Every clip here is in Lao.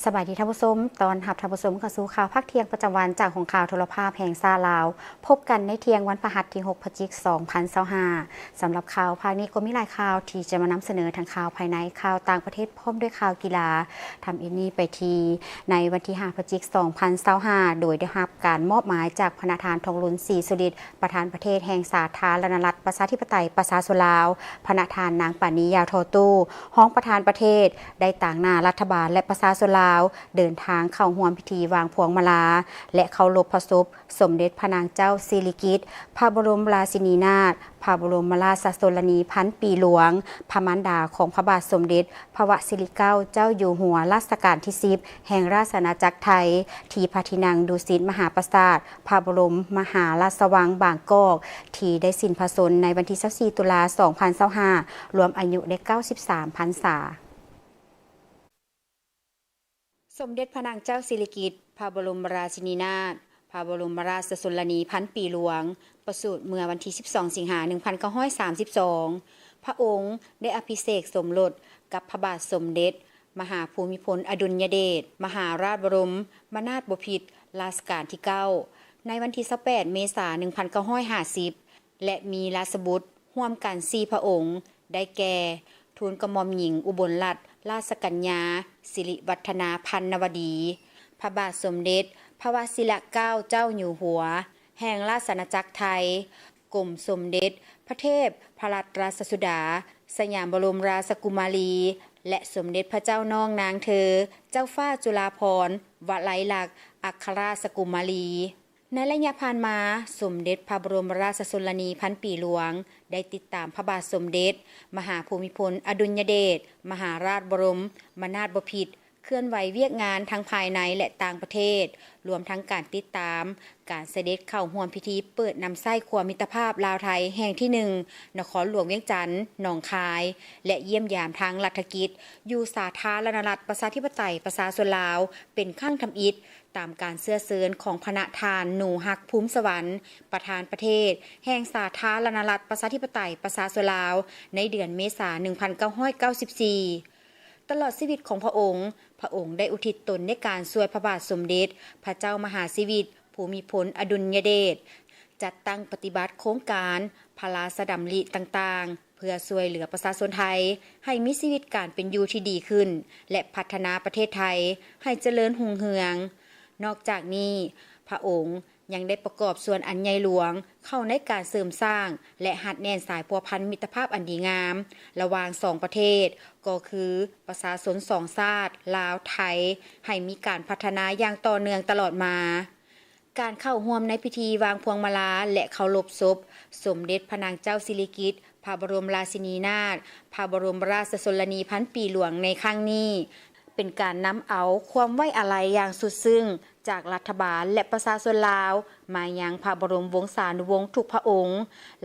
ສະບາຍດີທ່ານຜູ້ຊົມ, ຕ້ອນຮັບທ່ານຜູ້ຊົມເຂົ້າສູ່ຂ່າວພາກທ່ຽງປະຈຳວັນຈາກຫ້ອງຂ່າວໂທລະພາບແຫ່ງຊາດລາວ. ພົບກັນໃນທ່ຽງວັນພະຫັດທີຫົກ ພະຈິກ ສອງພັນຊາວຫ້າ. ສຳລັບຂ່າວພາກນີ້ກໍມີຫຼາຍຂ່າວທີ່ຈະມານຳສະເໜີ ທັງຂ່າວພາຍໃນ, ຂ່າວຕ່າງປະເທດ ພ້ອມດ້ວຍຂ່າວກິລາ. ທຳອິດນີ້ໄປທີ່ໃນວັນທີຫ້າ ພະຈິກ ສອງພັນຊາວຫ້າ ໂດຍໄດ້ຮັບການມອບໝາຍຈາກພະນະທ່ານ ທອງລຸນ ສີສຸລິດ ປະທານປະເທດແຫ່ງສາທາລະນະລັດ ປະຊາທິປະໄຕ ປະຊາຊົນລາວ, ພະນະທ່ານ ນາງ ປານີ ຢາວທໍຕູ້ ຮອງປະທານປະເທດ ໄດ້ຕາງໜ້າລັດຖະບານ ແລະ ປະຊາຊົນລາວ ເດີນທາງເຂົ້າຮ່ວມພິທີວາງພວງມາລາ ແລະ ເຄົາລົບພະສົບສົມເດັດພະນາງເຈົ້າສິລິກິດ ພະບໍລົມລາຊິນີນາດ ພະບໍລົມມະລາຊະຊົນລະນີພັນປີຫຼວງ, ພະມານດາຂອງພະບາດສົມເດັດ ພະວະສິລິເກົ້າເຈົ້າຢູ່ຫົວ ລາຊະການທີສິບ ແຫ່ງລາຊະອານາຈັກໄທ ທີ່ພະທີ່ນັ່ງດຸສິດມະຫາປາສາດ ພະບໍລົມມະຫາລາຊະວັງບາງກອກ ທີ່ໄດ້ສິ້ນພະຊົນໃນວັນທີຊາວສີ່ ຕຸລາ ສອງພັນຊາວຫ້າ ລວມອາຍຸໄດ້ເກົ້າສິບສາມພັນສາ. ສົມເດັດພະນາງເຈົ້າສິລິກິດ ພະບໍລົມລາຊິນີນາດ ພະບໍລົມມະລາຊະຊົນລະນີພັນປີຫຼວງ ປະສູດເມື່ອວັນທີສິບສອງ ສິງຫາ ໜຶ່ງພັນເກົ້າຮ້ອຍສາມສິບສອງ. ພະອົງໄດ້ອະພິເສກສົມລົດກັບພະບາດສົມເດັດມະຫາພູມິພົນອະດຸນຍະເດດ ມະຫາລາດບໍລົມມະນາດບໍພິດ ລາຊະການທີເກົ້າ ໃນວັນທີຊາວແປດ ເມສາ ໜຶ່ງພັນເກົ້າຮ້ອຍຫ້າສິບ ແລະ ມີລາຊະບຸດຮ່ວມກັນສີ່ພະອົງ ໄດ້ແກ່ ທູນກະໝ່ອມຍິງອຸບົນລັດ ລາຊະກັນຍາ ສິລິວັດທະນາພັນນະວະດີ, ພະບາດສົມເດັດ ພະວະສິລະເກົ້າເຈົ້າຢູ່ຫົວ ແຫ່ງລາຊະອານາຈັກໄທ, ກົມສົມເດັດ ພະເທບພະລັດລາຊະສຸດາ ສະຫຍາມບໍລົມລາຊະກຸມາລີ ແລະ ສົມເດັດພະເຈົ້ານ້ອງນາງເທີ ເຈົ້າຟ້າຈຸລາພອນ ວະໄລລັກ ອັກຄະລາຊະກຸມາລີ. ໃນໄລຍະຜ່ານມາ, ສົມເດັດພະບໍລົມລາຊະຊົນລະນີພັນປີຫຼວງ ໄດ້ຕິດຕາມພະບາດສົມເດັດມະຫາພູມິພົນອະດຸນຍະເດດ ມະຫາລາດບໍລົມມະນາດບໍພິດ ເຄື່ອນໄຫວວຽກງານທັງພາຍໃນ ແລະ ຕ່າງປະເທດ, ລວມທັງການຕິດຕາມການສະເດັດເຂົ້າຮ່ວມພິທີເປີດນຳໃຊ້ຂົວມິດຕະພາບລາວໄທແຫ່ງທີໜຶ່ງ ນະຄອນຫຼວງວຽງຈັນ, ໜອງຄາຍ ແລະ ຢ້ຽມຢາມທາງລັດຖະກິດ ຢູ່ສາທາລະນະລັດ ປະຊາທິປະໄຕ ປະຊາຊົນລາວ ເປັນຄັ້ງທຳອິດ ຕາມການເຊື້ອເຊີນຂອງພະນະທ່ານ ໜູຮັກ ພູມສະຫວັນ ປະທານປະເທດແຫ່ງສາທາລະນະລັດ ປະຊາທິປະໄຕ ປະຊາຊົນລາວ ໃນເດືອນເມສາ ໜຶ່ງພັນເກົ້າຮ້ອຍເກົ້າສິບສີ່. ຕະຫຼອດຊີວິດຂອງພະອົງ, ພະອົງໄດ້ອຸທິດຕົນໃນການຊ່ວຍພະບາດສົມເດັດ ພະເຈົ້າມະຫາຊີວິດ ພູມິພົນອະດຸນຍະເດດ ຈັດຕັ້ງປະຕິບັດໂຄງການພະລາຊະດຳລິຕ່າງໆ ເພື່ອຊ່ວຍເຫຼືອປະຊາຊົນໄທໃຫ້ມີຊີວິດການເປັນຢູ່ທີ່ດີຂຶ້ນ ແລະ ພັດທະນາປະເທດໄທໃຫ້ຈະເລີນຮຸ່ງເຮືອງ. ນອກຈາກນີ້, ພະອົງຍັງໄດ້ປະກອບສ່ວນອັນໃຫຍ່ຫຼວງເຂົ້າໃນການເສີມສ້າງ ແລະ ຮັດແໜ້ນສາຍພົວພັນມິດຕະພາບອັນດີງາມລະຫວ່າງສອງປະເທດ, ກໍຄືປະຊາຊົນສອງຊາດ ລາວ-ໄທ ໃຫ້ມີການພັດທະນາຢ່າງຕໍ່ເນື່ອງຕະຫຼອດມາ. ການເຂົ້າຮ່ວມໃນພິທີວາງພວງມາລາ ແລະ ເຄົາລົບສົບສົມເດັດພະນາງເຈົ້າສິລິກິດ ພະບໍລົມລາຊິນີນາດ ພະບໍລົມລາຊະຊົນລະນີພັນປີຫຼວງໃນຄັ້ງນີ້ ເປັນການນຳເອົາຄວາມໄວ້ອາໄລຢ່າງສຸດຊຶ້ງຈາກລັດຖະບານ ແລະ ປະຊາຊົນລາວ ມາຍັງພະບໍລົມວົງສານຸວົງທຸກພະອົງ,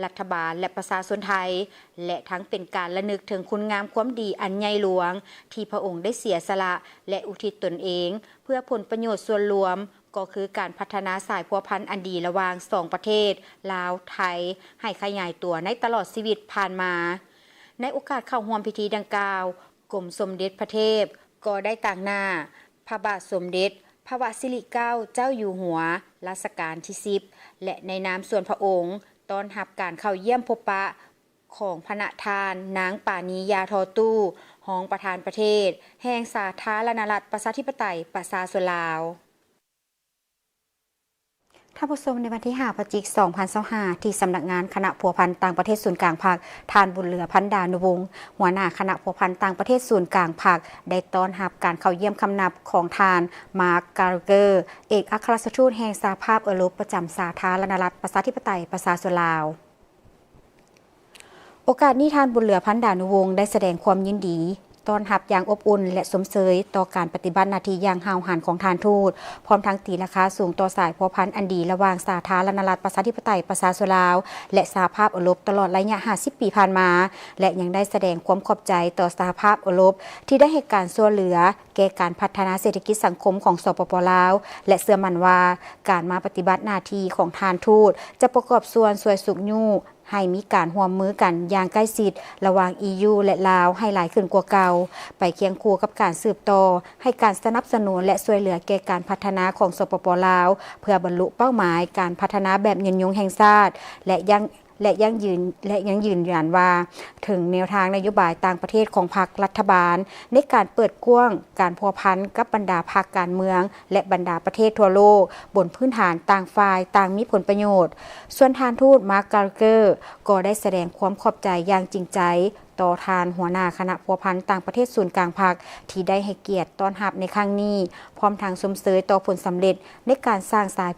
ລັດຖະບານ ແລະ ປະຊາຊົນໄທ ແລະ ທັງເປັນການລະນຶກເຖິງຄຸນງາມຄວາມດີອັນໃຫຍ່ຫຼວງ ທີ່ພະອົງໄດ້ເສຍສະຫຼະ ແລະ ອຸທິດຕົນເອງ ເພື່ອຜົນປະໂຫຍດສ່ວນລວມ ກໍຄືການພັດທະນາສາຍພົວພັນອັນດີລະຫວ່າງສອງປະເທດ ລາວ-ໄທ ໃຫ້ຂະຫຍາຍຕົວໃນຕະຫຼອດຊີວິດຜ່ານມາ. ໃນໂອກາດເຂົ້າຮ່ວມພິທີດັ່ງກ່າວ, ກົມສົມເດັດພະເທບກໍໄດ້ຕາງໜ້າພະບາດສົມເດັດພະວະສິລິເກົ້າເຈົ້າຢູ່ຫົວ ລາຊະການທີສິບ ແລະ ໃນນາມສ່ວນພະອົງ ຕ້ອນຮັບການເຂົ້າຢ້ຽມພົບປະຂອງພະນະທ່ານ ນາງ ປານີ ຢາທໍຕູ້ ຮອງປະທານປະເທດແຫ່ງສາທາລະນະລັດ ປະຊາທິປະໄຕ ປະຊາຊົນລາວ. ທ່ານຜູ້ຊົມ, ໃນວັນທີຫ້າ ພະຈິກ ສອງພັນຊາວຫ້າ ທີ່ສຳນັກງານຄະນະພົວພັນຕ່າງປະເທດສູນກາງພັກ, ທ່ານ ບຸນເຫຼືອ ພັນດານຸວົງ ຫົວໜ້າຄະນະພົວພັນຕ່າງປະເທດສູນກາງພັກ ໄດ້ຕ້ອນຮັບການເຂົ້າຢ້ຽມຄຳນັບຂອງທ່ານ ມາກ ກາລະເກີ ເອກອັກຄະລັດຖະທູດແຫ່ງສະຫະພາບເອີຣົບປະຈຳສາທາລະນະລັດ ປະຊາທິປະໄຕ ປະຊາຊົນລາວ. ໂອກາດນີ້, ທ່ານ ບຸນເຫຼືອ ພັນດານຸວົງ ໄດ້ສະແດງຄວາມຍິນດີ ຕ້ອນຮັບຢ່າງອົບອຸ່ນ ແລະ ຊົມເຊີຍຕໍ່ການປະຕິບັດໜ້າທີ່ຢ່າງຫ້າວຫັນຂອງທ່ານທູດ, ພ້ອມທັງຕີລາຄາສູງຕໍ່ສາຍພົວພັນອັນດີລະຫວ່າງສາທາລະນະລັດ ປະຊາທິປະໄຕ ປະຊາຊົນລາວ ແລະ ສະຫະພາບເອີຣົບ ຕະຫຼອດໄລຍະຫ້າສິບປີຜ່ານມາ ແລະ ຍັງໄດ້ສະແດງຄວາມຂອບໃຈຕໍ່ສະຫະພາບເອີຣົບ ທີ່ໄດ້ໃຫ້ການຊ່ວຍເຫຼືອແກ່ການພັດທະນາເສດຖະກິດສັງຄົມຂອງ ສປປ ລາວ ແລະ ເຊື່ອໝັ້ນວ່າ ການມາປະຕິບັດໜ້າທີ່ຂອງທ່ານທູດ ຈະປະກອບສ່ວນຊ່ວຍຊຸກຍູ້ ໃຫ້ມີການຮ່ວມມືກັນຢ່າງໃກ້ຊິດລະຫວ່າງ ອີ ຢູ ແລະ ລາວໃຫ້ຫຼາຍຂຶ້ນກວ່າເກົ່າ, ໄປຄຽງຄູ່ກັບການສືບຕໍ່ໃຫ້ການສະໜັບສະໜູນ ແລະ ຊ່ວຍເຫຼືອແກ່ການພັດທະນາຂອງ ສປປ ລາວ ເພື່ອບັນລຸເປົ້າໝາຍການພັດທະນາແບບຍືນຍົງແຫ່ງຊາດ ແລະ ຍັງ ແລະ ຍັງຢືນ ແລະ ຍັງຢືນຢັນວ່າ ເຖິງແນວທາງນະໂຍບາຍຕ່າງປະເທດຂອງພັກລັດຖະບານ ໃນການເປີດກວ້າງການພົວພັນກັບບັນດາພັກການເມືອງ ແລະ ບັນດາປະເທດທົ່ວໂລກ ບົນພື້ນຖານຕ່າງຝ່າຍຕ່າງມີຜົນປະໂຫຍດ. ສ່ວນທ່ານທູດ ມາກ ກາລາເກີ ກໍໄດ້ສະແດງຄວາມຂອບໃຈຢ່າງຈິງໃຈຕໍ່ທ່ານຫົວໜ້າຄະນະພົວພັນຕ່າງປະເທດສູນກາງພັກ ທີ່ໄດ້ໃຫ້ກຽດຕ້ອນຮັບໃນຄັ້ງນີ້, ພ້ອມທັງຊົມເຊີຍຕໍ່ຜົນສຳເລັດໃນການສ້າງສາຍ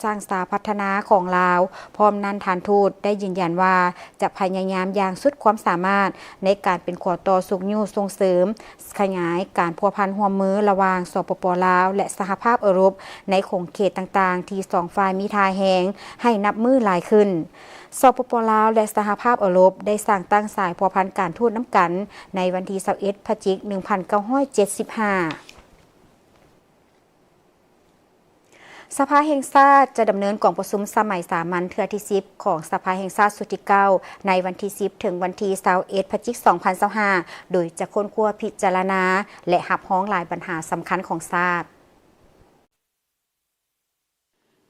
ສ້າງສາພັດທະນາຂອງລາວ. ພ້ອມນັ້ນ, ທ່ານທູດໄດ້ຢືນຢັນວ່າ ຈະພະຍາຍາມຢ່າງສຸດຄວາມສາມາດໃນການເປັນຂົວຕໍ່ຊຸກຍູ້ສົ່ງເສີມ ຂະຫຍາຍການພົວພັນຮ່ວມມືລະຫວ່າງ ສປປ ລາວ ແລະ ສະຫະພາບເອີຣົບ ໃນຂົງເຂດຕ່າງໆ ທີ່ສອງຝ່າຍມີທ່າແຮງໃຫ້ນັບມື້ຫຼາຍຂຶ້ນ. ສປປ ລາວ ແລະ ສະຫະພາບເອີຣົບ ໄດ້ສ້າງຕັ້ງສາຍພົວພັນການທູດນຳກັນໃນວັນທີຊາວເອັດ ພະຈິກ ໜຶ່ງພັນເກົ້າຮ້ອຍເຈັດສິບຫ້າ. ສະພາແຫ່ງຊາດຈະດຳເນີນກອງປະຊຸມສະໄໝສາມັນເທື່ອທີສິບ ຂອງສະພາແຫ່ງຊາດຊຸດທີເກົ້າ ໃນວັນທີສິບ ເຖິງວັນທີຊາວເອັດ ພະຈິກ ສອງພັນຊາວຫ້າ ໂດຍຈະຄົ້ນຄວ້າ, ພິຈາລະນາ ແລະ ຮັບຮອງຫຼາຍບັນຫາສຳຄັນຂອງຊາດ.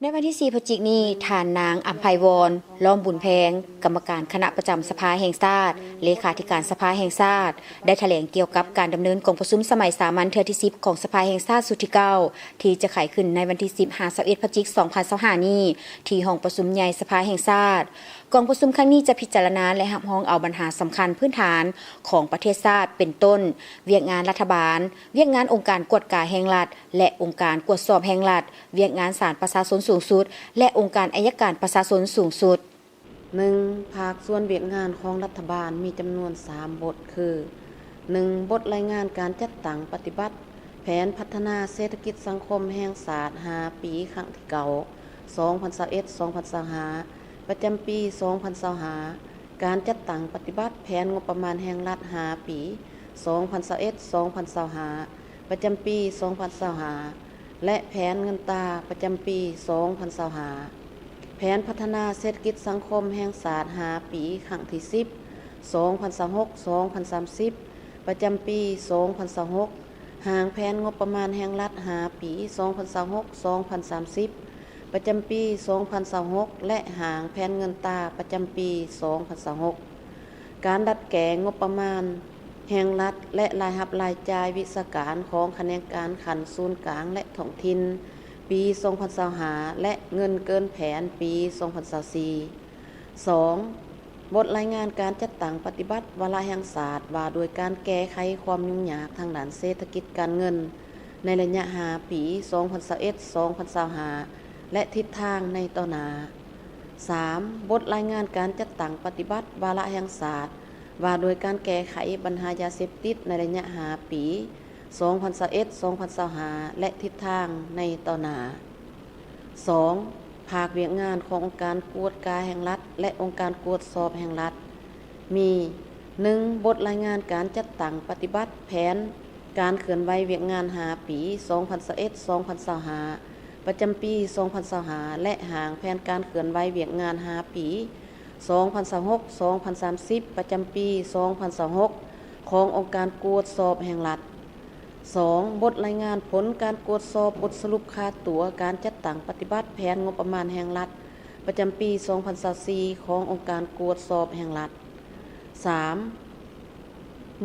ໃນວັນທີສີ່ ພະຈິກນີ້, ທ່ານນາງ ອຳໄພວອນ ລ້ອມບຸນແພງ, ກຳມະການຄະນະປະຈຳສະພາແຫ່ງຊາດ, ເລຂາທິການສະພາແຫ່ງຊາດ ໄດ້ຖະແຫຼງກ່ຽວກັບການດຳເນີນກອງປະຊຸມສະໄໝສາມັນເທື່ອທີສິບ ຂອງສະພາແຫ່ງຊາດຊຸດທີເກົ້າ ທີ່ຈະໄຂຂຶ້ນໃນວັນທີສິບ ຫາ ຊາວເອັດ ພະຈິກ ສອງພັນຊາວຫ້ານີ້ ທີ່ຫ້ອງປະຊຸມໃຫຍ່ສະພາແຫ່ງຊາດ. ກອງປະຊຸມຄັ້ງນີ້ຈະພິຈາລະນາ ແລະ ຮັບຮອງເອົາບັນຫາສຳຄັນພື້ນຖານຂອງປະເທດຊາດ ເປັນຕົ້ນ ວຽກງານລັດຖະບານ, ວຽກງານອົງການກວດກາແຫ່ງລັດ ແລະ ອົງການກວດສອບແຫ່ງລັດ, ວຽກງານສານປະຊາຊົນສູງສຸດ ແລະ ອົງການໄອຍະການປະຊາຊົນສູງສຸດ. ໜຶ່ງ, ພາກສ່ວນວຽກງານຂອງລັດຖະບານມີຈຳນວນສາມບົດ ຄື ໜຶ່ງ, ບົດລາຍງານການຈັດຕັ້ງປະຕິບັດແຜນພັດທະນາເສດຖະກິດສັງຄົມແຫ່ງຊາດຫ້າປີ ຄັ້ງທີເກົ້າ ສອງພັນຊາວເອັດ ສອງພັນຊາວຫ້າ ປະຈຳປີ ສອງພັນຊາວຫ້າ, ການຈັດຕັ້ງປະຕິບັດແຜນງົບປະມານແຫ່ງລັດຫ້າປີ ສອງພັນຊາວເອັດ ສອງພັນຊາວຫ້າ ປະຈຳປີ ສອງພັນຊາວຫ້າ ແລະ ແຜນເງິນຕາປະຈຳປີ ສອງພັນຊາວຫ້າ, ແຜນພັດທະນາເສດຖະກິດສັງຄົມແຫ່ງຊາດຫ້າປີ ຄັ້ງທີສິບ ສອງພັນຊາວຫົກ ສອງພັນສາມສິບ ປະຈຳປີ ສອງພັນຊາວຫົກ, ຮ່າງແຜນງົບປະມານແຫ່ງລັດຫ້າປີ ສອງພັນຊາວຫົກ ສອງພັນສາມສິບ ປະຈຳປີ ສອງພັນຊາວຫົກ ແລະ ຮ່າງແຜນເງິນຕາປະຈຳປີ ສອງພັນຊາວຫົກ. ການດັດແກ້ງົບປະມານແຫ່ງລັດ ແລະ ລາຍຮັບລາຍຈ່າຍວິຊາການຂອງຂະແໜງການຂັ້ນສູນກາງ ແລະ ທ້ອງຖິ່ນ ປີສອງພັນຊາວຫ້າ ແລະ ເງິນເກີນແຜນປີສອງພັນຊາວສີ່. ສອງ, ບົດລາຍງານການຈັດຕັ້ງປະຕິບັດວາລະແຫ່ງຊາດວ່າດ້ວຍການແກ້ໄຂຄວາມຫຍຸ້ງຍາກທາງດ້ານເສດຖະກິດການເງິນ ໃນໄລຍະຫ້າປີ ສອງພັນຊາວເອັດ ສອງພັນຊາວຫ້າ ແລະ ທິດທາງໃນຕໍ່ໜ້າ. ສາມ, ບົດລາຍງານການຈັດຕັ້ງປະຕິບັດວາລະແຫ່ງຊາດ ວ່າດ້ວຍການແກ້ໄຂບັນຫາຢາເສບຕິດໃນໄລຍະຫ້າປີ ສອງພັນຊາວເອັດ ສອງພັນຊາວຫ້າ ແລະ ທິດທາງໃນຕໍ່ໜ້າ. ສອງ, ພາກວຽກງານຂອງອົງການກວດກາແຫ່ງລັດ ແລະ ອົງການກວດສອບແຫ່ງລັດ ມີ ໜຶ່ງ, ບົດລາຍງານການຈັດຕັ້ງປະຕິບັດແຜນການເຄື່ອນໄຫວວຽກງານຫ້າປີ ສອງພັນຊາວເອັດ ສອງພັນຊາວຫ້າ ປະຈຳປີ ສອງພັນຊາວຫ້າ ແລະ ຮ່າງແຜນການເຄື່ອນໄຫວວຽກງານຫ້າປີ ສອງພັນຊາວຫົກ ສອງພັນສາມສິບ ປະຈຳປີ ສອງພັນຊາວຫົກ ຂອງອົງການກວດສອບແຫ່ງລັດ. ສອງ, ບົດລາຍງານຜົນການກວດສອບບົດສະຫຼຸບຄ່າຕົວການຈັດຕັ້ງປະຕິບັດແຜນງົບປະມານແຫ່ງລັດ ປະຈຳປີສອງພັນຊາວສີ່ ຂອງອົງການກວດສອບແຫ່ງລັດ. ສາມ,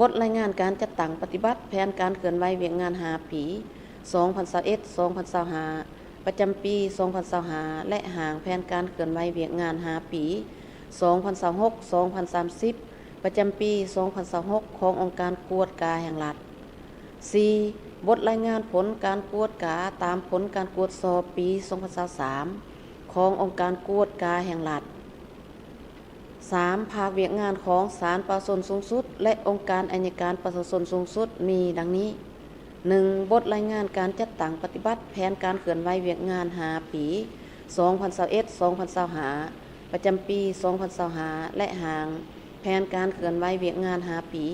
ບົດລາຍງານການຈັດຕັ້ງປະຕິບັດແຜນການເຄື່ອນໄຫວວຽກງານຫ້າປີ ສອງພັນຊາວເອັດ ສອງພັນຊາວຫ້າ ປະຈຳປີສອງພັນຊາວຫ້າ ແລະ ຮ່າງແຜນການເຄື່ອນໄຫວວຽກງານຫ້າປີ ສອງພັນຊາວຫົກ ສອງພັນສາມສິບ ປະຈຳປີສອງພັນຊາວຫົກ ຂອງອົງການກວດກາແຫ່ງລັດ. ສີ່, ບົດລາຍງານຜົນການກວດກາຕາມຜົນການກວດສອບປີສອງພັນຊາວສາມ ຂອງອົງການກວດກາແຫ່ງລັດ. ສາມ, ພາກວຽກງານຂອງສານປະຊາຊົນສູງສຸດ ແລະ ອົງການໄອຍະການປະຊາຊົນສູງສຸດມີດັ່ງນີ້. ໜຶ່ງ, ບົດລາຍງານການຈັດຕັ້ງປະຕິບັດແຜນການເຄື່ອນໄຫວວຽກງານຫ້າປີ ສອງພັນຊາວເອັດ ສອງພັນຊາວຫ້າ ປະຈຳປີສອງພັນຊາວຫ້າ ແລະ ຮ່າງແຜນການເຄື່ອນໄຫວວຽກງານຫ້າປີ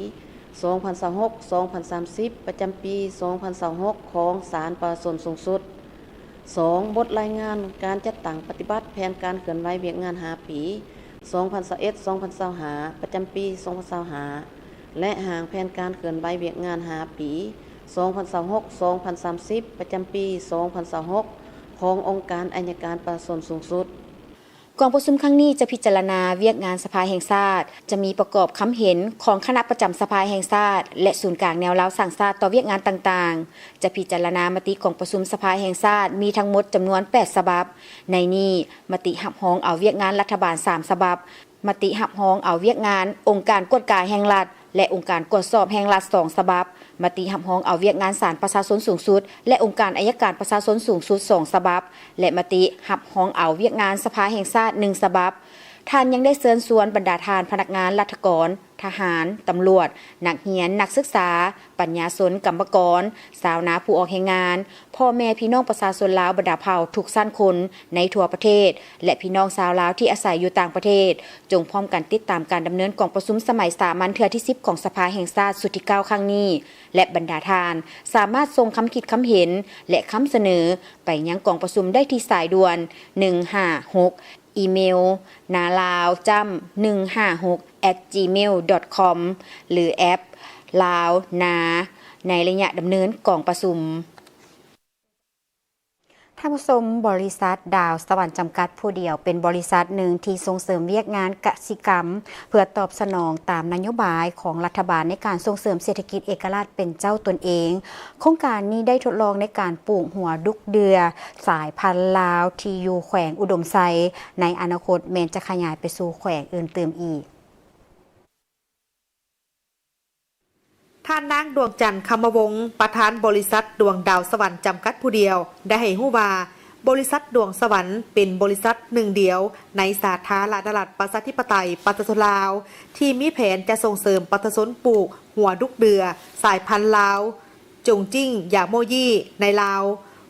ສອງພັນຊາວຫົກ ສອງພັນສາມສິບ ປະຈຳປີສອງພັນຊາວຫົກ ຂອງສານປະຊາຊົນສູງສຸດ. ສອງ, ບົດລາຍງານການຈັດຕັ້ງປະຕິບັດແຜນການເຄື່ອນໄຫວວຽກງານຫ້າປີ ສອງພັນຊາວເອັດ ສອງພັນຊາວຫ້າ ປະຈຳປີສອງພັນຊາວຫ້າ ແລະ ຮ່າງແຜນການເຄື່ອນໄຫວວຽກງານຫ້າປີ ສອງພັນຊາວຫົກ ສອງພັນສາມສິບ ປະຈຳປີສອງພັນຊາວຫົກ ຂອງອົງການໄອຍະການປະຊາຊົນສູງສຸດ. ກອງປະຊຸມຄັ້ງນີ້ຈະພິຈາລະນາວຽກງານສະພາແຫ່ງຊາດ, ຈະມີປະກອບຄຳເຫັນຂອງຄະນະປະຈຳສະພາແຫ່ງຊາດ ແລະ ສູນກາງແນວລາວສ້າງຊາດຕໍ່ວຽກງານຕ່າງໆ. ຈະພິຈາລະນາມະຕິກອງປະຊຸມສະພາແຫ່ງຊາດມີທັງໝົດຈຳນວນແປດສະບັບ. ໃນນີ້, ມະຕິຮັບຮອງເອົາວຽກງານລັດຖະບານສາມສະບັບ, ມະຕິຮັບຮອງເອົາວຽກງານອົງການກວດກາແຫ່ງລັດ ແລະ ອົງການກວດສອບແຫ່ງລັດສອງສະບັບ, ມະຕິຮັບຮອງເອົາວຽກງານສານປະຊາຊົນສູງສຸດ ແລະ ອົງການໄອຍະການປະຊາຊົນສູງສຸດສອງສະບັບ ແລະ ມະຕິຮັບຮອງເອົາວຽກງານສະພາແຫ່ງຊາດໜຶ່ງສະບັບ. ທ່ານຍັງໄດ້ເຊີນຊວນບັນດາທ່ານພະນັກງານລັດຖະກອນ, ທະຫານ, ຕຳຫຼວດ, ນັກຮຽນ, ນັກສຶກສາ, ປັນຍາຊົນ, ກຳມະກອນ, ຊາວນາຜູ້ອອກແຮງງານ, ພໍ່ແມ່ພີ່ນ້ອງປະຊາຊົນລາວບັນດາເຜົ່າທຸກຊັ້ນຄົນໃນທົ່ວປະເທດ ແລະ ພີ່ນ້ອງຊາວລາວທີ່ອາໄສຢູ່ຕ່າງປະເທດ ຈົ່ງພ້ອມກັນຕິດຕາມການດຳເນີນກອງປະຊຸມສະໄໝສາມັນເທື່ອທີສິບຂອງສະພາແຫ່ງຊາດຊຸດທີເກົ້າຄັ້ງນີ້ ແລະ ບັນດາທ່ານສາມາດສົ່ງຄຳຄິດຄຳເຫັນ ແລະ ຄຳສະເໜີໄປຍັງກອງປະຊຸມໄດ້ທີ່ສາຍດ່ວນໜຶ່ງຫ້າຫົກ ອີເມວ ນາລາວຈ້ຳໜຶ່ງຫ້າຫົກ ແອັດຈີເມວດອດຄອມ ຫຼື ແອັບ ລາວນາ ໃນໄລຍະດຳເນີນກອງປະຊຸມ. ທ່ານຜູ້ຊົມ, ບໍລິສັດດາວສະຫວັນຈຳກັດຜູ້ດຽວ ເປັນບໍລິສັດໜຶ່ງທີ່ສົ່ງເສີມວຽກງານກະສິກຳ ເພື່ອຕອບສະໜອງຕາມນະໂຍບາຍຂອງລັດຖະບານໃນການສົ່ງເສີມເສດຖະກິດເອກະລາດເປັນເຈົ້າຕົນເອງ. ໂຄງການນີ້ໄດ້ທົດລອງໃນການປູກຫົວດຸກເດືອສາຍພັນລາວທີ່ຢູ່ແຂວງອຸດົມໄຊ, ໃນອະນາຄົດແມ່ນຈະຂະຫຍາຍໄປສູ່ແຂວງອື່ນຕື່ມອີກ. ທ່ານນາງ ດວງຈັນ ຄຳມະວົງ ປະທານບໍລິສັດດວງດາວສະຫວັນຈຳກັດຜູ້ດຽວ ໄດ້ໃຫ້ຮູ້ວ່າ, ບໍລິສັດດວງສະຫວັນເປັນບໍລິສັດໜຶ່ງດຽວໃນສາທາລະນະລັດປະຊາທິປະໄຕປະຊາຊົນລາວ ທີ່ມີແຜນຈະສົ່ງເສີມປະຊາຊົນປູກຫົວດຸກເດືອສາຍພັນລາວ ຈົງຈິ້ງ ຢາໂມຢີ້ ໃນລາວ.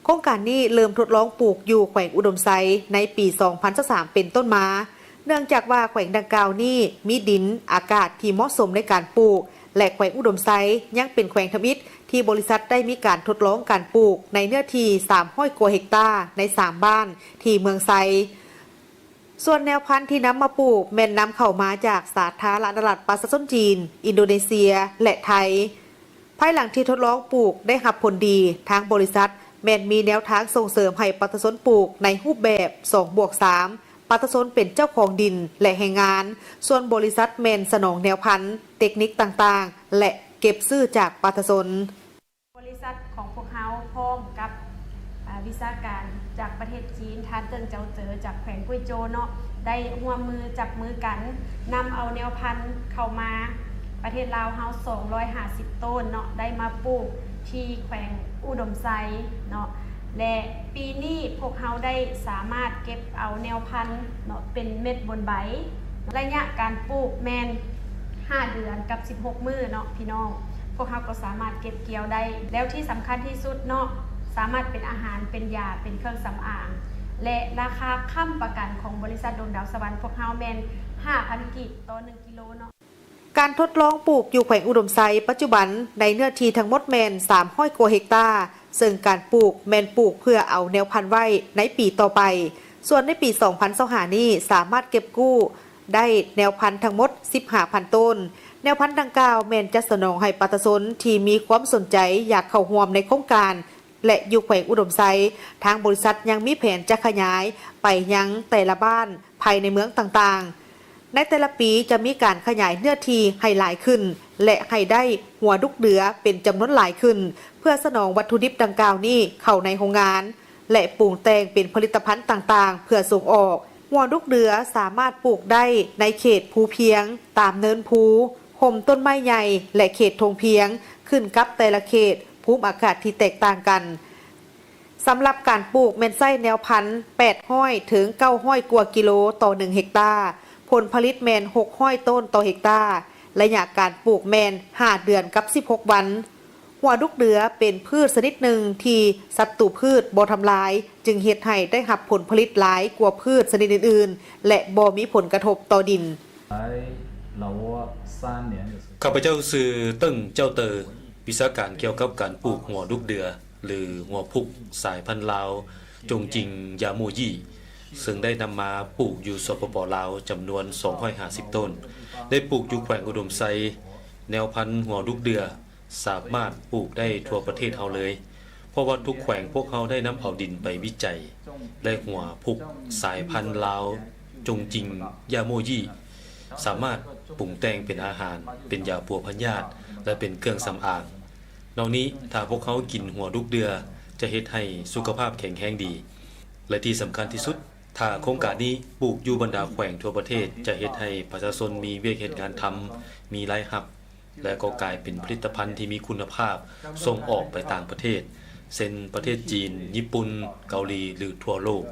ໂຄງການນີ້ເລີ່ມທົດລອງປູກຢູ່ແຂວງອຸດົມໄຊໃນປີສອງພັນຊາວສາມເປັນຕົ້ນມາ, ເນື່ອງຈາກວ່າແຂວງດັ່ງກ່າວນີ້ມີດິນອາກາດທີ່ເໝາະສົມໃນການປູກ ແລະ ແຂວງອຸດົມໄຊຍັງເປັນແຂວງທຳອິດທີ່ບໍລິສັດໄດ້ມີການທົດລອງການປູກໃນເນື້ອທີ່ສາມຮ້ອຍກວ່າເຮັກຕາໃນສາມບ້ານທີ່ເມືອງໄຊ. ສ່ວນແນວພັນທີ່ນຳມາປູກແມ່ນນຳເຂົ້າມາຈາກສາທາລະນະລັດປະຊາຊົນຈີນ, ອິນໂດເນເຊຍ ແລະ ໄທ. ພາຍຫຼັງທີ່ທົດລອງປູກໄດ້ຮັບຜົນດີ, ທາງບໍລິສັດແມ່ນມີແນວທາງສົ່ງເສີມໃຫ້ປະຊາຊົນປູກໃນຮູບແບບສອງບວກສາມ, ປະຊາຊົນເປັນເຈົ້າຂອງດິນ ແລະ ແຮງງານ, ສ່ວນບໍລິສັດແມ່ນສະໜອງແນວພັນ, ເຕັກນິກຕ່າງໆ ແລະ ເກັບຊື້ຈາກປະຊາຊົນ. ບໍລິສັດຂອງພວກເຮົາພ້ອມກັບ ອາ ວິຊາການຈາກປະເທດຈີນ, ທ່ານເຕີງເຈົ້າເຈີ ຈາກແຂວງກຸຍໂຈວເນາະ, ໄດ້ຮ່ວມມືຈັບມືກັນ ນຳເອົາແນວພັນເຂົ້າມາປະເທດລາວເຮົາສອງຮ້ອຍຫ້າສິບໂຕນເນາະ, ໄດ້ມາປູກທີ່ແຂວງອຸດົມໄຊເນາະ ແລະ ປີນີ້ພວກເຮົາໄດ້ສາມາດເກັບເອົາແນວພັນເນາະ ເປັນເມັດບົນໃບ. ໄລຍະການປູກແມ່ນຫ້າເດືອນກັບສິບຫົກມື້ເນາະພີ່ນ້ອງ, ພວກເຮົາກໍສາມາດເກັບກ່ຽວໄດ້ ແລ້ວທີ່ສຳຄັນທີ່ສຸດເນາະ ສາມາດເປັນອາຫານ, ເປັນຢາ, ເປັນເຄື່ອງສຳອາງ ແລະ ລາຄາຄ້ຳປະກັນຂອງບໍລິສັດດວງດາວສະຫວັນພວກເຮົາແມ່ນຫ້າພັນກີບຕໍ່ໜຶ່ງກິໂລເນາະ. ການທົດລອງປູກຢູ່ແຂວງອຸດົມໄຊປັດຈຸບັນໃນເນື້ອທີ່ທັງໝົດແມ່ນສາມຮ້ອຍກວ່າເຮັກຕາ, ເຊິ່ງການປູກແມ່ນປູກເພື່ອເອົາແນວພັນໄວ້ໃນປີຕໍ່ໄປ. ສ່ວນໃນປີສອງພັນຊາວຫ້ານີ້ ສາມາດເກັບກູ້ໄດ້ແນວພັນທັງໝົດສິບຫ້າພັນໂຕນ. ແນວພັນດັ່ງກ່າວແມ່ນຈະສະໜອງໃຫ້ປະຊາຊົນທີ່ມີຄວາມສົນໃຈຢາກເຂົ້າຮ່ວມໃນໂຄງການ ແລະ ຢູ່ແຂວງອຸດົມໄຊ, ທາງບໍລິສັດຍັງມີແຜນຈະຂະຫຍາຍໄປຍັງແຕ່ລະບ້ານພາຍໃນເມືອງຕ່າງໆ. ໃນແຕ່ລະປີຈະມີການຂະຫຍາຍເນື້ອທີ່ໃຫ້ຫຼາຍຂຶ້ນ ແລະ ໃຫ້ໄດ້ຫົວດຸກເດືອເປັນຈຳນວນຫຼາຍຂຶ້ນ ເພື່ອສະໜອງວັດຖຸດິບດັ່ງກ່າວນີ້ເຂົ້າໃນໂຮງງານ ແລະ ປຸງແຕ່ງເປັນຜະລິດຕະພັນຕ່າງໆເພື່ອສົ່ງອອກ. ຫົວດຸກເດືອສາມາດປູກໄດ້ໃນເຂດພູພຽງ, ຕາມເນີນພູ, ຮົ່ມຕົ້ນໄມ້ໃຫຍ່ ແລະ ເຂດທົ່ງພຽງ, ຂຶ້ນກັບແຕ່ລະເຂດ ພູມອາກາດທີ່ແຕກຕ່າງກັນ. ສຳລັບການປູກແມ່ນໃຊ້ແນວພັນແປດຮ້ອຍເຖິງເກົ້າຮ້ອຍກວ່າກິໂລຕໍ່ໜຶ່ງເຮັກຕາ, ຜົນຜະລິດແມ່ນຫົກຮ້ອຍໂຕນຕໍ່ເຮັກຕາ, ໄລຍະການປູກແມ່ນຫ້າເດືອນກັບສິບຫົກວັນ. ຫົວດຸກເດືອເປັນພືດຊະນິດໜຶ່ງທີ່ສັດຕູພືດບໍ່ທຳລາຍ, ຈຶ່ງເຮັດໃຫ້ໄດ້ຮັບຜົນຜະລິດຫຼາຍກວ່າພືດຊະນິດອື່ນໆ ແລະ ບໍ່ມີຜົນກະທົບຕໍ່ດິນ. ข้าพเจ้าชื่อเติ้งเจ้าเตอ วิชาการเกี่ยวกับการปลูกหัวดุกเดือ หรือหัวพุกสายพันธุ์ลาว จงจิงยาโมยี่ ເຊິ່ງໄດ້ນຳມາປູກຢູ່ ສປປ ລາວ ຈຳນວນ ສອງຮ້ອຍຫ້າສິບຕົ້ນ, ໄດ້ປູກຢູ່ແຂວງອຸດົມໄຊ. ແນວພັນຫົວດຸກເດືອສາມາດປູກໄດ້ທົ່ວປະເທດເຮົາເລີຍ, ເພາະວ່າທຸກແຂວງພວກເຮົາໄດ້ນຳເອົາດິນໄປວິໄຈ ແລະ ຫົວພຸກສາຍພັນລາວ ຈົງຈິງ ຢາໂມຢີ ສາມາດປຸງແຕ່ງເປັນອາຫານ, ເປັນຢາປົວພະຍາດ ແລະ ເປັນເຄື່ອງສຳອາງ. ນອກນີ້, ຖ້າພວກເຮົາກິນຫົວດຸກເດືອ ຈະເຮັດໃຫ້ສຸຂະພາບແຂງແຮງດີ ແລະ ທີ່ສຳຄັນທີ່ສຸດ, ຖ້າໂຄງການນີ້ປູກຢູ່ບັນດາແຂວງທົ່ວປະເທດ ຈະເຮັດໃຫ້ປະຊາຊົນມີວຽກເຮັດງານທຳ, ມີລາຍຮັບ ແລະ ກໍກາຍເປັນຜະລິດຕະພັນທີ່ມີຄຸນນະພາບ ສົ່ງອອກໄປຕ່າງປະເທດ ເຊັ່ນ ປະເທດຈີນ, ຍີ່ປຸ່ນ, ເກົາຫຼີ ຫຼື ທົ່ວໂລກ.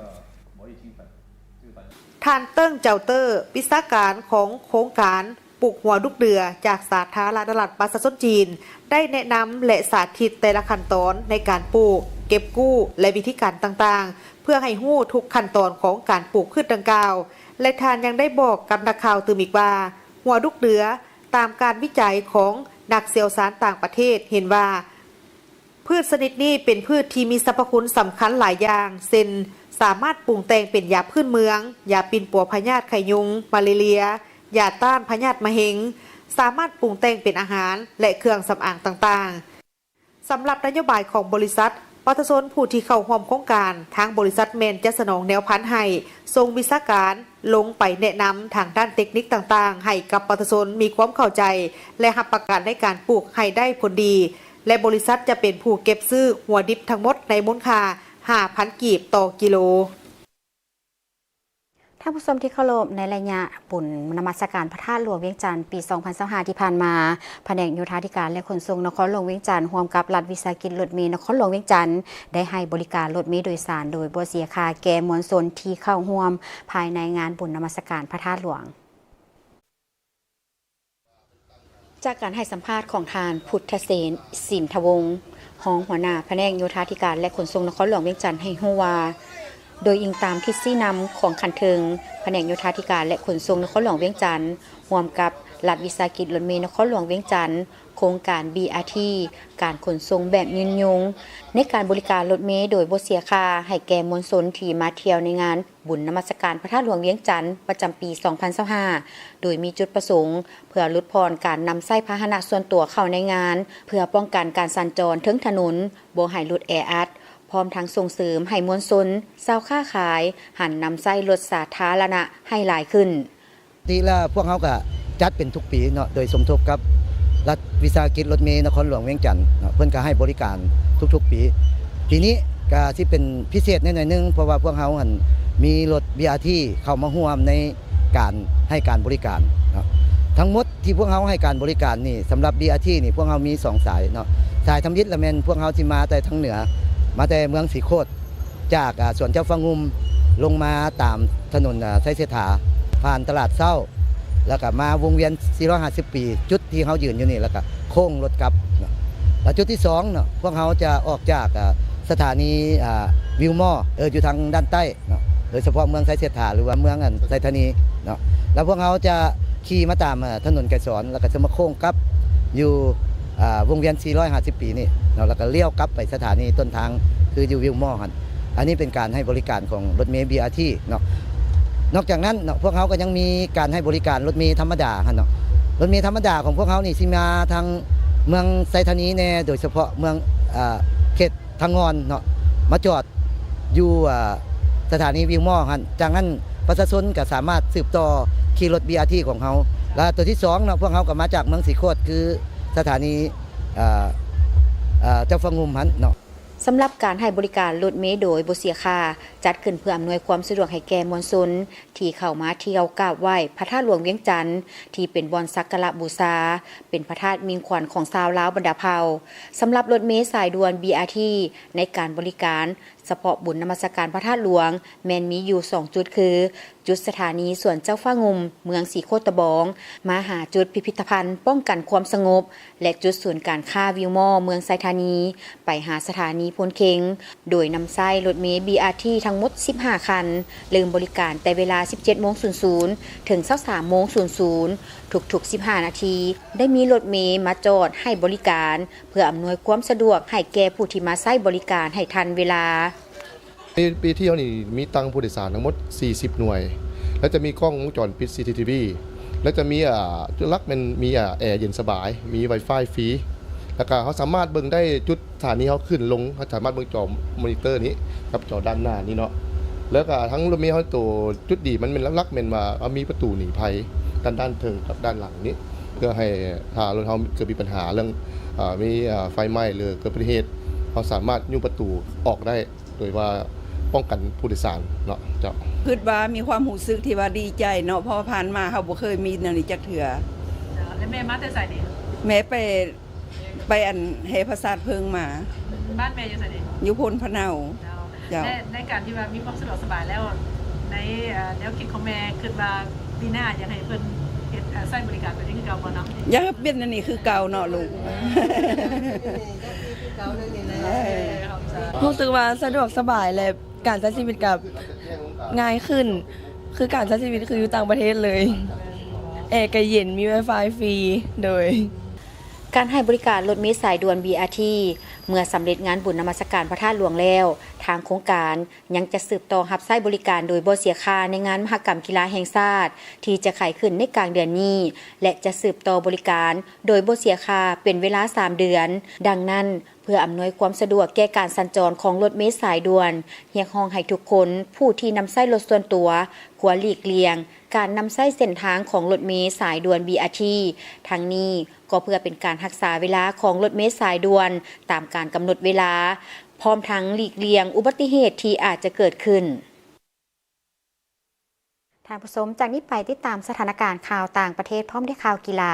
ທ່ານ ເຕີງ ເຈົ້າເຕີ ວິຊາການຂອງໂຄງການປູກຫົວດຸກເດືອຈາກສາທາລະນະລັດປະຊາຊົນຈີນ ໄດ້ແນະນຳ ແລະ ສາທິດແຕ່ລະຂັ້ນຕອນໃນການປູກ, ເກັບກູ້ ແລະ ວິທີການຕ່າງໆ ເພື່ອໃຫ້ຮູ້ທຸກຂັ້ນຕອນຂອງການປູກພືດດັ່ງກ່າວ ແລະ ທ່ານຍັງໄດ້ບອກກັບນັກຂ່າວຕື່ມອີກວ່າ ຫົວດຸກເດືອ ຕາມການວິໄຈຂອງນັກຊ່ຽວຊານຕ່າງປະເທດເຫັນວ່າ ພືດຊະນິດນີ້ເປັນພືດທີ່ມີສັບພະຄຸນສຳຄັນຫຼາຍຢ່າງ ເຊັ່ນ ສາມາດປຸງແຕ່ງເປັນຢາພື້ນເມືອງ, ຢາປິ່ນປົວພະຍາດໄຂ້ຍຸງ, ມາເລເລຍ, ຢາຕ້ານພະຍາດມະເຮັງ, ສາມາດປຸງແຕ່ງເປັນອາຫານ ແລະ ເຄື່ອງສຳອາງຕ່າງໆ. ສຳລັບນະໂຍບາຍຂອງບໍລິສັດ, ປະຊາຊົນຜູ້ທີ່ເຂົ້າຮ່ວມໂຄງການ, ທາງບໍລິສັດແມ່ນຈະສະໜອງແນວພັນໃຫ້, ສົ່ງວິຊາການ ລົງໄປແນະນຳທາງດ້ານເຕັກນິກຕ່າງໆ ໃຫ້ກັບປະຊາຊົນມີຄວາມເຂົ້າໃຈ ແລະ ຮັບປະກັນໃນການປູກໃຫ້ໄດ້ຜົນດີ ແລະ ບໍລິສັດຈະເປັນຜູ້ເກັບຊື້ຫົວດິບທັງໝົດໃນມູນຄ່າຫ້າພັນກີບຕໍ່ກິໂລ. ທ່ານຜູ້ຊົມທີ່ເຄົາລົບ, ໃນໄລຍະບຸນນະມັດສະການພະທາດຫຼວງວຽງຈັນ ປີສອງພັນຊາວຫ້າ ທີ່ຜ່ານມາ, ພະແນກໂຍທາທິການ ແລະ ຂົນສົ່ງນະຄອນຫຼວງວຽງຈັນ ຮ່ວມກັບລັດວິສາຫະກິດລົດເມນະຄອນຫຼວງວຽງຈັນ ໄດ້ໃຫ້ບໍລິການລົດເມໂດຍສານໂດຍບໍ່ເສຍຄ່າແກ່ມວນຊົນທີ່ເຂົ້າຮ່ວມພາຍໃນງານບຸນນະມັດສະການພະທາດຫຼວງ. ຈາກການໃຫ້ສຳພາດຂອງທ່ານ ພຸດທະເສນ ສິນທະວົງ ຮອງຫົວໜ້າພະແນກໂຍທາທິການ ແລະ ຂົນສົ່ງນະຄອນຫຼວງວຽງຈັນ ໃຫ້ຮູ້ວ່າ, ໂດຍອີງຕາມທິດຊີ້ນຳຂອງຂັ້ນເທິງ, ພະແນກໂຍທາທິການ ແລະ ຂົນສົ່ງນະຄອນຫຼວງວຽງຈັນ ຮ່ວມກັບລັດວິສາຫະກິດລົດເມນະຄອນຫຼວງວຽງຈັນ, ໂຄງການ ບີອາທີ ການຂົນສົ່ງແບບຍືນຍົງ ໃນການບໍລິການລົດເມໂດຍບໍ່ເສຍຄ່າໃຫ້ແກ່ມວນຊົນທີ່ມາທ່ຽວໃນງານບຸນນະມັດສະການພະທາດຫຼວງວຽງຈັນ ປະຈຳປີສອງພັນຊາວຫ້າ ໂດຍມີຈຸດປະສົງເພື່ອຫຼຸດຜ່ອນການນຳໃຊ້ພາຫະນະສ່ວນຕົວເຂົ້າໃນງານ, ເພື່ອປ້ອງກັນການສັນຈອນເທິງຖະໜົນ, ບໍ່ໃຫ້ລົດແອອັດ, ພ້ອມທັງສົ່ງເສີມໃຫ້ມວນຊົນ, ຊາວຄ້າຂາຍ ຫັນນຳໃຊ້ລົດສາທາລະນະໃຫ້ຫຼາຍຂຶ້ນ. ປົກກະຕິແລ້ວພວກເຮົາກະຈັດເປັນທຸກປີເນາະ ໂດຍສົມທົບກັບລັດວິສາຫະກິດລົດເມນະຄອນຫຼວງວຽງຈັນເນາະ, ເພິ່ນກະໃຫ້ບໍລິການທຸກໆປີ. ປີນີ້ກະຊິເປັນພິເສດແດ່ໜ້ອຍໜຶ່ງ ເພາະວ່າພວກເຮົາຫັ້ນມີລົດ ບີອາທີ ເຂົ້າມາຮ່ວມໃນການໃຫ້ການບໍລິການເນາະ. ທັງໝົດທີ່ພວກເຮົາໃຫ້ການບໍລິການນີ້ ສຳລັບ ບີອາທີ ນີ້ ພວກເຮົາມີສອງສາຍເນາະ, ສາຍທຳອິດລະແມ່ນພວກເຮົາຊິມາແຕ່ທາງເໜືອ ມາແຕ່ເມືອງສີໂຄດ ຈາກ ອາ ສວນເຈົ້າຟ້າງຸ່ມ ລົງມາຕາມຖະໜົນ ອາ ໄຊເສດຖາ ຜ່ານຕະຫຼາດເຊົ້າ ແລ້ວກະມາວົງວຽນສີ່ຮ້ອຍຫ້າສິບປີ ຈຸດທີ່ເຮົາຢືນຢູ່ນີ້ ແລ້ວກະໂຄ້ງລົດກັບເນາະ. ແລ້ວຈຸດທີສອງເນາະ ພວກເຮົາຈະອອກຈາກ ອາ ສະຖານີ ອາ ວິວມໍ ເອີ ຢູ່ທາງດ້ານໃຕ້ເນາະ, ໂດຍສະເພາະເມືອງໄຊເສດຖາ ຫຼືວ່າເມືອງ ອັນ ໄຊທານີເນາະ. ແລ້ວພວກເຮົາຈະຂີ່ມາຕາມ ອາ ຖະໜົນໄກສອນ ແລ້ວກະຈະມາໂຄ້ງກັບຢູ່ ອາ ວົງວຽນສີ່ຮ້ອຍຫ້າສິບປີນີ້ເນາະ, ແລ້ວກະລ້ຽວກັບໄປສະຖານີຕົ້ນທາງ ຄືຢູ່ວິວມໍຫັ້ນ. ອັນນີ້ເປັນການໃຫ້ບໍລິການຂອງລົດເມ ບີອາທີ ເນາະ. ນອກຈາກນັ້ນເນາະ ພວກເຮົາກໍຍັງມີການໃຫ້ບໍລິການລົດເມທຳມະດາຫັ້ນເນາະ. ລົດເມທຳມະດາຂອງພວກເຮົານີ້ຊິມາທາງເມືອງໄຊທານີແດ່ ໂດຍສະເພາະເມືອງ ເອີ ເຂດທາງງອນເນາະ ມາຈອດຢູ່ ເອີ ສະຖານີວິວມໍຫັ້ນ. ຈາກນັ້ນປະຊາຊົນກໍສາມາດສືບຕໍ່ຂີ່ລົດ ບີອາທີ ຂອງເຮົາ. ແລະ ຕົວທີສອງເນາະ ພວກເຮົາກໍມາຈາກເມືອງສີໂຄດ ຄືສະຖານີ ເອີ ເອີ ເຈົ້າຟ້າງຸ່ມຫັ້ນເນາະ. ສຳລັບການໃຫ້ບໍລິການລົດເມໂດຍບໍ່ເສຍຄ່າ ຈັດຂຶ້ນເພື່ອອຳນວຍຄວາມສະດວກໃຫ້ແກ່ມວນຊົນທີ່ເຂົ້າມາທ່ຽວກາບໄຫວ້ພະທາດຫຼວງວຽງຈັນ ທີ່ເປັນບ່ອນສັກກາລະບູຊາ, ເປັນພະທາດມິ່ງຂວັນຂອງຊາວລາວບັນດາເຜົ່າ. ສຳລັບລົດເມສາຍດ່ວນ ບີອາທີ ໃນການບໍລິການສະເພາະບຸນນະມັດສະການພະທາດຫຼວງ ແມ່ນມີຢູ່ສອງຈຸດ ຄື ຈຸດສະຖານີສວນເຈົ້າຟ້າງຸ່ມ ເມືອງສີໂຄດຕະບອງ ມາຫາຈຸດພິພິທະພັນປ້ອງກັນຄວາມສະຫງົບ ແລະ ຈຸດສູນການຄ້າວິວມໍ ເມືອງໄຊທານີ ໄປຫາສະຖານີໂພນເຄັງ ໂດຍນຳໃຊ້ລົດເມ ບີອາທີ ທັງໝົດສິບຫ້າຄັນ ເລີ່ມບໍລິການແຕ່ເວລາສິບເຈັດໂມງສູນສູນ ເຖິງຊາວສາມໂມງສູນສູນ ທຸກໆສິບຫ້ານາທີ ໄດ້ມີລົດເມມາຈອດໃຫ້ບໍລິການ ເພື່ອອຳນວຍຄວາມສະດວກໃຫ້ແກ່ຜູ້ທີ່ມາໃຊ້ບໍລິການໃຫ້ທັນເວລາ. ເວທີເຮົານີ້ມີຕັ່ງຜູ້ໂດຍສານທັງໝົດສີ່ສິບໜ່ວຍ ແລະຈະມີກ້ອງວົງຈອນປິດ ຊີຊີທີວີ ແລະຈະມີ ອາ ຫຼັກແມ່ນມີ ອາ ແອເຢັນສະບາຍ ມີວາຍຟາຍຟຣີ ແລ້ວກະເຮົາສາມາດເບິ່ງໄດ້ຈຸດສະຖານີເຮົາຂຶ້ນລົງ ເຮົາສາມາດເບິ່ງຈໍມໍນິເຕີນີ້ກັບຈໍດ້ານໜ້ານີ້ເນາະ. ແລ້ວກະທັງລົດເມເຮົາໂຕຈຸດດີມັນແມ່ນຫຼັກໆແມ່ນວ່າເຮົາມີປະຕູໜີໄພ ດ້ານ ດ້ານເທິງກັບດ້ານຫຼັງນີ້ ເພື່ອໃຫ້ຖ້າລົດເຮົາເກີດມີບັນຫາເລື່ອງ ເອີ ມີ ເອີ ໄຟໄໝ້ ຫຼືເກີດອຸບັດຕິເຫດ ເຮົາສາມາດຍູ້ປະຕູອອກໄດ້ ໂດຍວ່າປ້ອງກັນຜູ້ໂດຍສານເນາະເຈົ້າ. ຄິດວ່າມີຄວາມຮູ້ສຶກທີ່ວ່າດີໃຈເນາະ ເພາະວ່າຜ່ານມາເຮົາບໍ່ເຄີຍມີແນວນີ້ຈັກເທື່ອ. ເຈົ້າ ແລ້ວແມ່ມາແຕ່ໃສນີ້? ແມ່ໄປ ໄປອັນແຫ່ພະສາດເຜິ້ງມາ. ບ້ານແມ່ຢູ່ໃສນີ້? ຢູ່ໂພນພະເນົາ. ເຈົ້າ ເຈົ້າ ແລະໃນການທີ່ວ່າມີຄວາມສະດວກສະບາຍແລ້ວ ໃນ ເອີ ແນວຄິດຂອງແມ່ ຄິດວ່າປີໜ້າຢາກໃຫ້ເພິ່ນເຮັດ ເອີ ໃຊ້ບໍລິການແບບນີ້ຄືເກົ່າບໍ່ເນາະ? ຢາກໃຫ້ເປັນອັນນີ້ຄືເກົ່າເນາະລູກ. ເອີ ຮູ້ສຶກວ່າສະດວກສະບາຍ ແລະການໃຊ້ຊີວິດກໍງ່າຍຂຶ້ນ ຄືການໃຊ້ຊີວິດຄືຢູ່ຕ່າງປະເທດເລີຍ ແອກໍເຢັນ ມີວາຍຟາຍຟຣີ. ໂດຍ ການໃຫ້ບໍລິການລົດເມສາຍດ່ວນ ບີອາທີ ເມື່ອສຳເລັດງານບຸນນະມັດສະການພະທາດຫຼວງແລ້ວ, ທາງໂຄງການຍັງຈະສືບຕໍ່ຮັບໃຊ້ບໍລິການໂດຍບໍ່ເສຍຄ່າໃນງານມະຫະກຳກິລາແຫ່ງຊາດ ທີ່ຈະໄຂຂຶ້ນໃນກາງເດືອນນີ້ ແລະ ຈະສືບຕໍ່ບໍລິການໂດຍບໍ່ເສຍຄ່າເປັນເວລາສາມເດືອນ. ດັ່ງນັ້ນ, ເພື່ອອຳນວຍຄວາມສະດວກແກ່ການສັນຈອນຂອງລົດເມສາຍດ່ວນ, ຮຽກຮ້ອງໃຫ້ທຸກຄົນຜູ້ທີ່ນຳໃຊ້ລົດສ່ວນຕົວ ຄວນຫຼີກລ່ຽງການນຳໃຊ້ເສັ້ນທາງຂອງລົດເມສາຍດ່ວນ ບີອາທີ ທັງນີ້ກໍເພື່ອເປັນການຮັກສາເວລາຂອງລົດເມສາຍດ່ວນຕາມການກຳນົດເວລາ, ພ້ອມທັງຫຼີກລ່ຽງອຸບັດຕິເຫດທີ່ອາດຈະເກີດຂຶ້ນ. ທ່ານຜູ້ຊົມ, ຈາກນີ້ໄປຕິດຕາມສະຖານະການຂ່າວຕ່າງປະເທດ ພ້ອມດ້ວຍຂ່າວກິລາ.